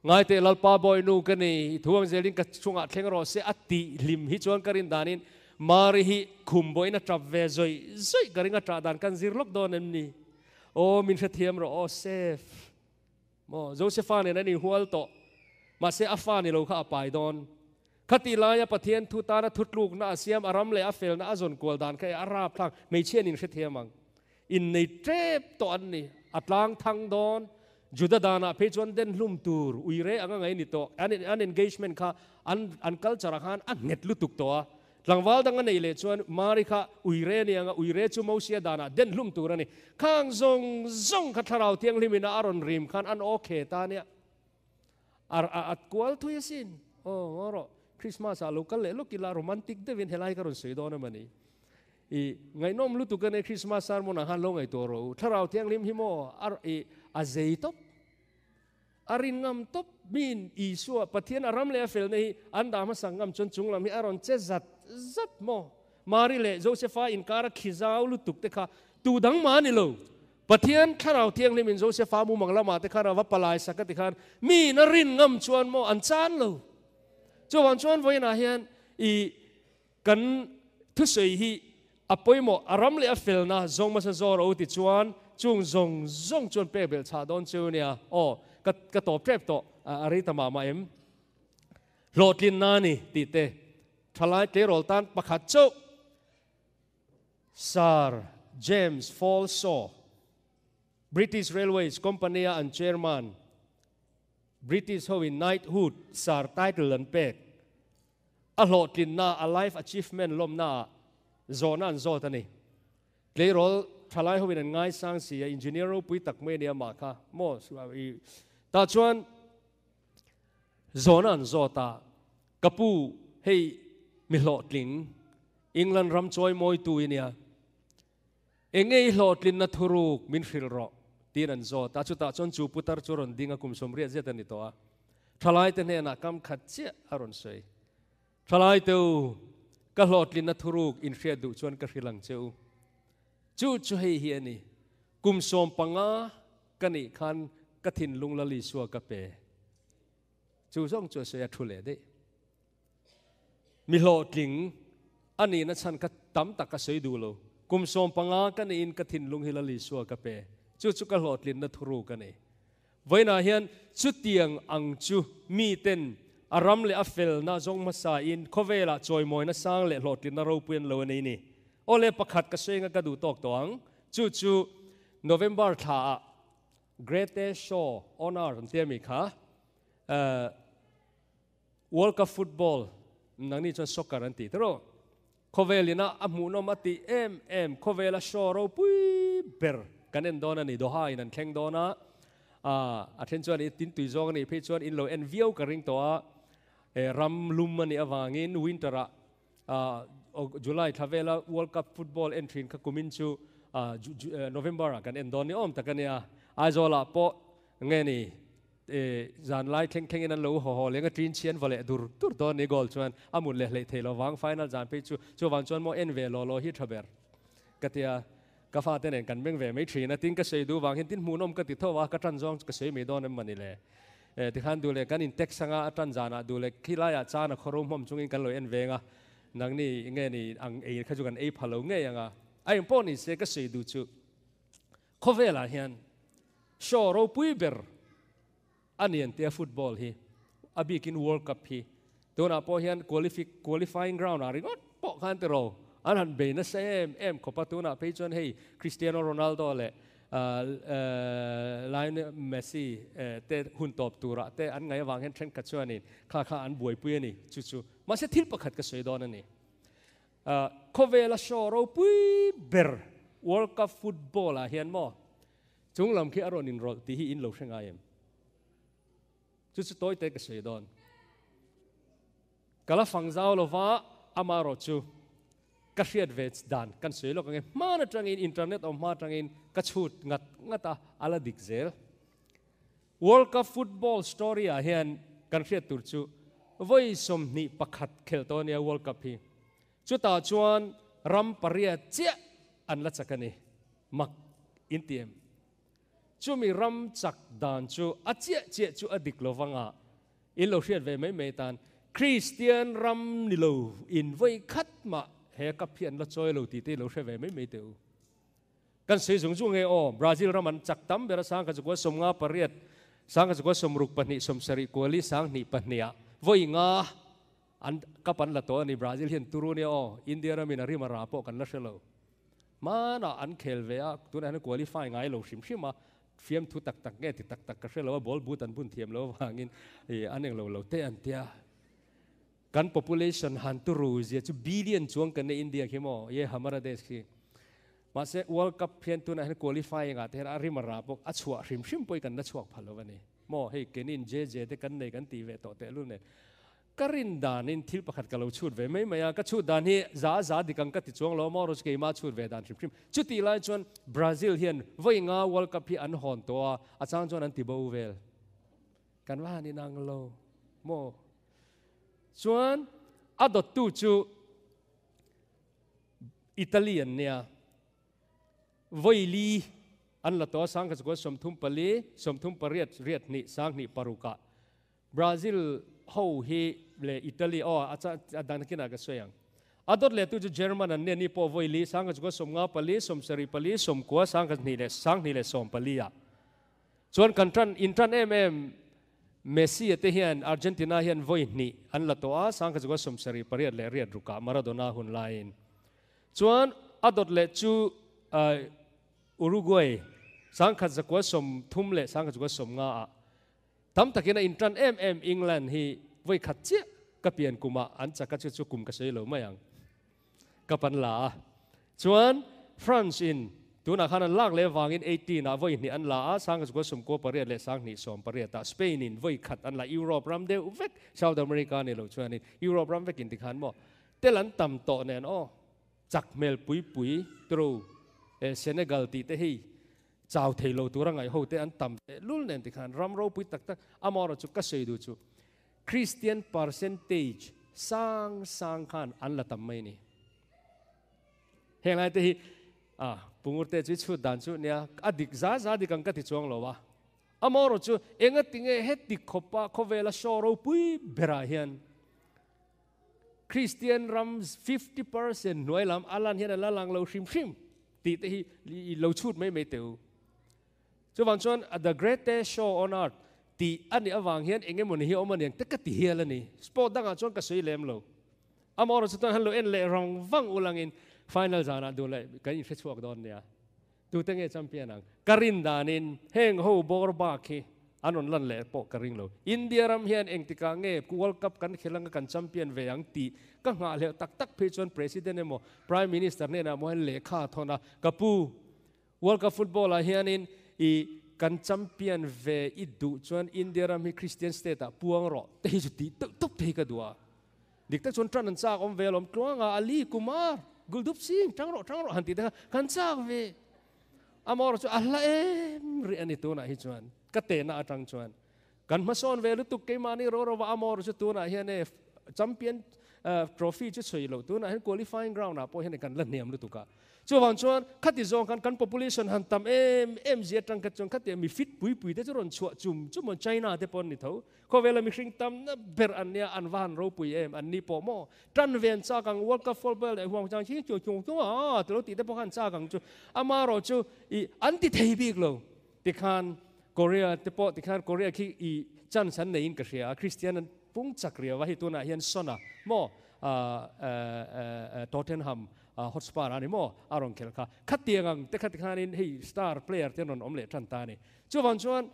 Ngaiteh Lalpa Bawinu ka nei, i thu ang zelin ka chungah thleng rawh se a tih hlim hi chuan ka rin danin Mari hi khum bawiin a tap ve zawih zawih ka ring a tah dan kan zir lawk dawn em ni? Aw min hrethiam rawh aw Sef. Maw Josefa nen an inhual tawh mahse a fa ni lo kha a pai dawn. Khatih laia Pathian thu tana thutlukna a siam a ram leh a felna a zawn kual dan kha e a rap thlak hmeichhia an inhrethiam ang. Innei tep tawh an ni. A tlang thang dawn. Juda danah phei chuan den hlum tur uire anga ngaih ni tawh. An engagement kha an an culture ah khan a nghet lutuk tawh a. Tlangval dang a neih leh chuan Mari kha uire a ni anga uire chu Mosia danah den hlum tur a ni. Khang zawng zawng kha Thlarau Thianghlimina a rawn rim khan an aw khe ta nia. A a at kual thui asin. Aw ngaw rawh. Christmas ah lo kal leh lawk ila romantic deuhin helai ka rawn sawi dawn a mani. I ngaihnawm lutuk a nei Christmas sermon ah khan lo ngaihtuah rawh u. Thlarau Thianghlim hi maw a i a zei tawp. A rin ngam tawp min Isua Pathian a ram leh a felna hi an dah hmasa ngam chuan chung lam hi a rawn che zat zat maw. Mari leh Josepha inkar a khi zau lutuk te kha tu dang mah a ni lo. Pathian Thlarau Thianghlim in Josepha mumang lamah te khan a va palai sak a ti khan miin a rin ngam chuan maw an chan lo. Chuvang chuan vawiinah hian i kan thusawi hi a pawimawh a ram leh a felna zawng hmasa zawr a u ti chuan chung zawng zawng chuan pek belh chhah dawn chu nia aw ka ka tawp tep tawh a rei ta mah mah em. Hlawhtlinna a ni tih te thalai tleirawl tan pakhat chauh Sir James Falshaw, British Railways Company-a an chairman, British hoin Knighthood Sir title an pek. A hlawhtlinna, a life achievement lawmnaah zawhna an zawt a ni. Tleirawl thalai hoin an ngaisang si a, engineer ropui tak mai a ni amah kha maw? Tah chuan zawhna an zawt a, Ka pu, hei mi hlawhtling, England ram chawi mawitu i nia. Eng nge i hlawhtlinna thuruk min hrilh rawh? tiin an zawt a. Chutah chuan chu putar chu a rawn ding a, kum 80 zet a ni tawh a. Thalaite hnenah kam khat chiah a rawn sawi. Thalaite u, ka hlawhtlinna thuruk in hriat duh chuan ka hrilh ang che u. Chu chu hei hi a ni, kum 15 ka nih khan ka thinlung Lal Isua ka pe. Chu zawng chu a sawi a thu leh daih. Mi hlawhtling a nihna chhan kha tam tak ka sawi duh lo. Kum 15 ka neihin ka thinlung hi Lal Isua ka pe. Chu chu ka hlawhtlinna thuruk a ni. Vawiinah hian chutiang ang chu miten a ram leh a felna zawng hmasain khawvelah chawimawina sang leh hlawhtlinna ropui an lo a nei ni. Aw le pakhat ka sawi anga ka duh tawk tawh ang. Chu chu November thlaah Greatest Show on Earth an tia mi kha World Cup football nangni chuan soccer an tih tawh khawvel ina a hmuhnawm a tih em em khawvela show ropui ber kan en dawn a ni Doha in an thleng dawn a a then chuan tin tui zawng a nih phei chuan in lo en viau ka ring tawh a ram lum a nih avangin winter ah July thla vela World Cup football en thin kha kumin chu November ah kan en dawn ni awm tak a nia Aizawl ah pawh nge ni Zan lai thleng thlengin an lo haw haw leng a, ṭin chhian va leh dur dur dawn ni goal chuan a mun leh hleih thei lo vang final zan phei chu chuvang chuan maw en ve law law hi ṭha ber ka tia ka fate nen kan meng ve mai ṭhin a tin ka sawi duh vang hian tin hmuhnawm ka ti tho a ka ṭan zawng chu ka sawi mai dawn em mani le tikhan duh leh kan in text anga a ṭan zanah duh leh khilaiah chan a khawro hmawm chungin kan lo en veng a nangni nge ni ang ei kha chu kan ei pha lo ngei anga a engpawh ni se ka sawi duh chu Khawvelah hian show ropui ber a ni an tia football hi, a bikin World Cup hi. Tunah pawh hian qualifying round ah ringawt pawh khan tiraw an han bei nasa em em khawp a, tunah phei chuan hei Cristiano Ronaldo leh Lionel Messi te hun tawp turah te an ngaih avang hian thenkhat chuanin kha kha an buaipui a ni chu chu. Mahse thil pakhat ka sawi dawn a ni. Khawvela show ropui ber World Cup football ah hian maw chung lam khi a rawn inrawlh tih hi in lo hre ngai em? Chu chu tawi te ka sawi dawn. Ka la fang zau lova amarawh chu ka hriat ve dan kan sawi lawk ange. Hman atangin internet awm hma atangin ka chhut ngat ngat a, a la dik zel. World Cup football story ah hian kan hriat tur chu vawi 21 khelh tawh a nia World Cup hi. Chutah chuan ram pariat chiah. an la chak a ni. Mak in ti em? Chumi ram chak dan chu a chiah chiah chu a dik lo vanga in lo hriat ve mai mai tan Kristian ram ni lo in vawi khat mah he cup hi an la chawi lo tih te lo hre ve mai mai teh u. Kan sawi zung zung nge aw, Brazil ram an chak tam ber a 1958, 1962, 70 kuali 2002 ah vawi nga an cup an la tawh a ni. Brazil hian turu nia aw, India ramin a rim a ra pawh kan la hre lo. Hmanah an khel ve a, tunah hian qualify ngai lo hrim hrim a, fiamthu tak tak nge ti tak tak ka hre lo a, ball boot an bun thiam lo avangin an englo lo te an tia. Kan population han turu zia chu billion chuang kan nei India khi maw, ye hamara desh khi. Mahse World Cup hian tunah hian qualifying ah te hian a rim a ra bawk, a chhuah hrim hrim pawh hi kan la chhuak phal lo a ni. Maw hei kenin JJ te kan nei kan tih ve tawh tehlul nen. Ka rin danin thil pakhat ka lo chhut ve mai mai a, ka chhut dan hi za za dik ang ka ti chuang lo maw, Keimah chhut ve dan hrim hrim. Chutih lai chuan Brazil hian vawi nga World Cup hi an hawn tawh a, a chang chuan an ti bo vel. Kan va han inang lo maw? Chuan a dawttu chu Italy an nia. Vawi li an la tawh a, 1934, 38, riat hnih, 2006 ah. Brazil ho hi leh Italy aw a cha a dan kinah ka sawi ang. A dawt leh tu chu German an nia ni pawh vawi li 1954, 74, 90, 20 leh 2014 ah chuan kan tan in tan em em Messi a te hian Argentina hian vawi hnih an la tawh a 1978 leh riat rukah Maradona hun laiin chuan a dawt leh chu Uruguay 1930 leh 1950 ah Tam takin a intan em em England hi vawi khat chiah ka pian kumah an chak a chu chu kum ka sawi lo mai ang. Cup an la a. Chuan France in tunah khan an lak leh avangin 18 ah vawi hnih an la a, 1998 leh 2018 ah Spain in vawi khat an la Europe ram deuh vek South America ni lo chuanin Europe ram vekin tikhan maw tel an tam tawh nen aw chak hmel pui pui tro Senegal tih te hi Chau thei lo tura ngaih ho te an tam teh lul nen tikhan ram ropui tak tak amaherawh chu ka sawi duh chu Christian percentage sang sang khan an la tam mai ni. Heng lai te hi a pungur te chu i chhut dan chu nia a dik za za dik ang ka ti chuang lo a. Amaherawh chu engatinge heti khawpa khawvela show ropui berah hian Kristian ram 50% hnuai lam a lan hian a la lang lo hrim hrim tih te hi i lo chhut mai mai teh u. Chuvang chuan The Greatest Show on Earth tih a nih avang hian eng emaw ni hi awm a niang te ka ti hial a ni. Sport dangah chuan ka sawi lem lo. Amaherawhchu chuan han lo en leh rang vang ulangin final zanah duh leh kan inhre chhuak dawn nia. Tute nge champion ang? Ka rin danin heng ho bawr bak hi an rawn lan leh pawh ka ring lo. India ram hian engtikah nge World Cup kan khel anga kan champion ve ang tih ka nghahhlelh tak tak phei chuan President emaw Prime Minister hnenah maw hian lehkha a thawn a, ka pu, World Cup football ah hianin i kan champion ve i duh chuan India ram hi Christian state ah puang rawh te hi chu tih teuh tawp te hi ka duh a. Dik tak chuan tan an chak awm ve alawm tluanga Ali Kumar Guldup Singh tang rawh tang rawh han tih te kha kan chak ve. Amaherawh chu a hla em rih a ni tunah hi chuan ka tehna atang chuan kan hmasawn ve lutuk keimahni ro ro va amaherawh chu tunah hian e champion trophy chu chhui loh tunah hian qualifying ground ah pawh hian kan la hniam lutuk a. Chuvang chuan khati zawng khan kan population han tam em em zia atang kha chuan khatiang mi fit pui pui te chu rawn chhuah chum chum a China te pawh an ni tho. Khawvela mihring tamna ber an nia, an va han ropui em, an ni pawh maw? Tan ve an chak ang, World Cup football leh huang chang hi chu chung chung a ti lo tih te pawh kha an chak ang chu. Amaherawh chu i an ti thei bik lo. Tikhan Korea te pawh tikhan Korea khi i chance an neiin ka hria a, Christian an pung chak riau a, hei tunah hian Son a maw Tottenham Hotspur a ni maw a rawn khelh kha. Khatiang ang te kha tikhanin hei star player te an rawn awm leh tan ta a ni. Chuvang chuan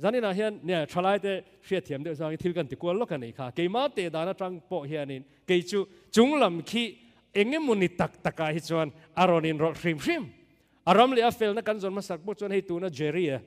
Zaninah hian nia thalaite hriatthiam deuh zawngin thil kan ti kual lawk a nih kha. Keimah teh dan atang pawh hianin kei chu chung lam khi eng emawni tak takah hi chuan a rawn inrawlh hrim hrim. A ram leh a felna kan zawn hmasak pawh chuan hei tuna Jerry a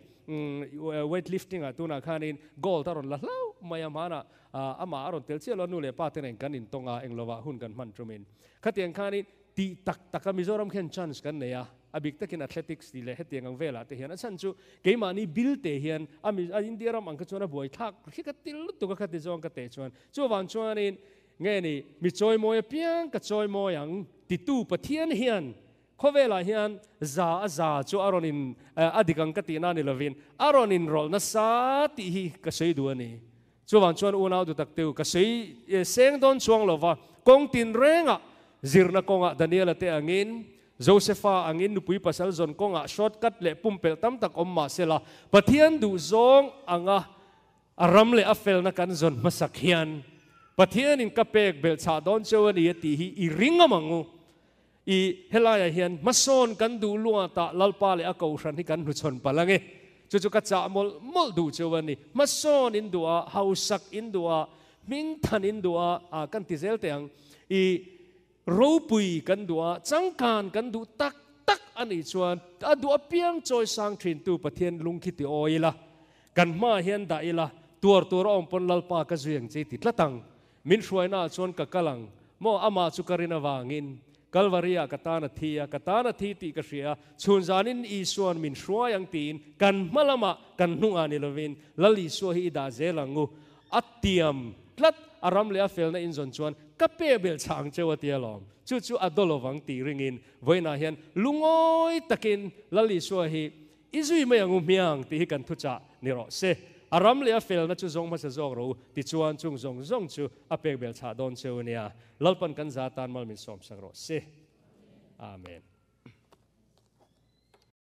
weight lifting ah tunah khanin gold a rawn la hlauh mai a, hmanah amah a rawn tel chiah lo a, nu leh pa te nen kan intawng a, englovah hun kan hman tumin khatiang khanin tih tak taka Mizoram khian chance kan nei a, a bik takin athletics tih leh hetiang ang velah te hian a chhan chu keimahni bil te hian a mi a India ram ang kha chuan a buai thlak hi ka til lutuk a khati zawng ka teh chuan chuvang chuanin nge ni mi chawimawi apiang ka chawimawi ang titu Pathian hian. Khawvelah hian za a za chu a rawn in a dik ang ka tihna ni lovin a rawn inrawlh nasa tih hi ka sawi duh a ni. Chuvang chuan unau duh tak teu ka sawi seng dawn chuang lova, kawng tinrengah zirna kawngah Daniela te angin, Josefa angin nupui pasal zawn kawngah shortcut leh pumpelh tam tak awm mah sela, Pathian duhzawng anga a ram leh a felna kan zawn hmasak hian Pathianin ka pek belh chhah dawn cheu a ni a tih hi i ring awm ang u. I helaiah hian hmasawn kan duh luatah Lalpa leh a Kohhran hi kan hnuchhawn palh ang e. Chu chu ka chah mawlh mawlh duh cheu a ni. Hmasawn in duh a, hausak in duh a, hmingthan in duh a, ah kan ti zel teh ang. I ropui kan duh a, changkan kan duh tak tak a nih chuan a duh apiang chawi sang thintu Pathian lung khi ti awi ila, kan hmaah hian dah ila, tuar tur a awm pawn Lalpa ka zui ang che i ti tlat ang. Min hruaina ah chuan ka kal ang maw? Amah chu ka rin avangin Kalvari ah ka tan a thi a, ka tan a thi tih ka hria a, chhun zanin Isua'n min hruai ang tiin kan hma lamah kan hnungah ni lovin Lal Isua hi i dah zel ang u. A tiam tlat, a ram leh a felna inzawn chuan ka pe bel chhah ang cheu a ti alawm. Chu chu a daw lovang tih ringin vawiinah hian lungawi takin Lal Isua hi I zui mai ang u hmiang tih hi kan thuchah ni rawh se. A ram leh a felna chu zawng hmasa zawk rawh u, tichuan chung zawng zawng chu a pek bel chhah dawn cheu ania. Lalpan kan za tan mal min sawmsak rawh se. Amen.